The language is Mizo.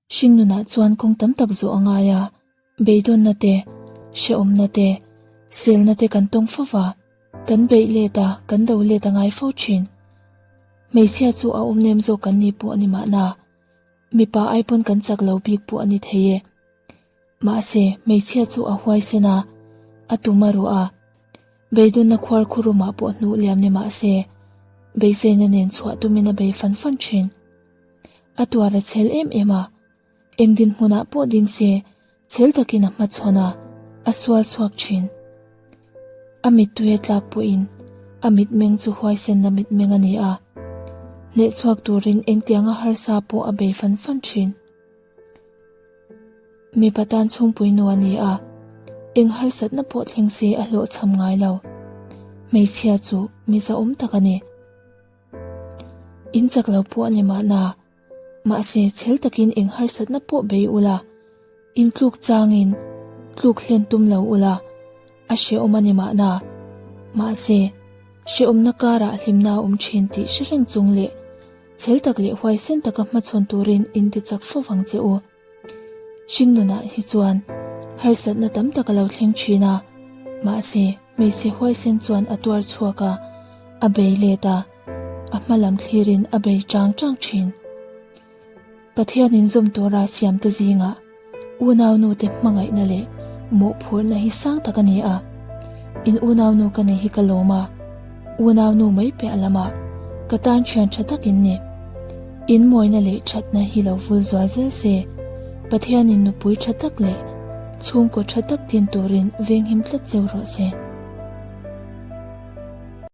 Hringnunah chuan kawng tam tak zawh a ngai a, beidawnna te, hrehawmna te, selna te kan tawng fo va, kan beih let a, kan do let a ngai fo thin. Hmeichhia chu a awm nem zawk kan ni pawh a ni mahna, mipa ai pawn kan chak lo bik pawh a ni thei e. Mahse, hmeichhia chu a huaisen a, a tum a ruah a, beidawnna khuar khurumah pawh hnuh liam ni mahse, beiseina nen chhuah tumin a bei fan fan thin. A tuar a chhel em em a, eng dinhmunah pawh ding se chhel takin a hmachhawn a, a sual chhuak thin. A mittui a tlak pawhin a mitmeng chu huaisenna mitmeng a ni a, hneh chhuak turin engtianga harsa pawh a bei fan fan thin. Mipa tan chhungpui nu a ni a, eng harsatna pawh thleng se a hlawhchham ngai lo. Hmeichhia chu mi zahawm tak a ni. In chak lo pawh a ni mahna, mahse chhel takin eng harsatna pawh bei ula, in tluk changin tluk hlen tum lo ula, a hrehawm a ni mahna. Mahse, hrehawmna karah hlimna a awm thin tih hre reng chung leh chhel tak leh huaisen taka hmachhawn turin in ti chak fo vang che u. Hringnunah hi chuan harsatna tam tak a lo thleng thin a, mahse hmeichhe huaisen chuan a tuar chhuak a, a bei let a, a hma lam thlirin a bei chang chang thin. Pathian inzawm tura siamte zingah Unaunu te hmangaihna leh mawhphurhna hi sang tak a ni a, in unaunu ka nei hi ka lawm a, unaunu mai piah lamah ka tan thian tha tak in ni. In mawina leh thatna hi lo vul zual zel se, Pathianin nupui tha tak leh chhungkaw tha tak din turin venghim tlat cheu rawh se.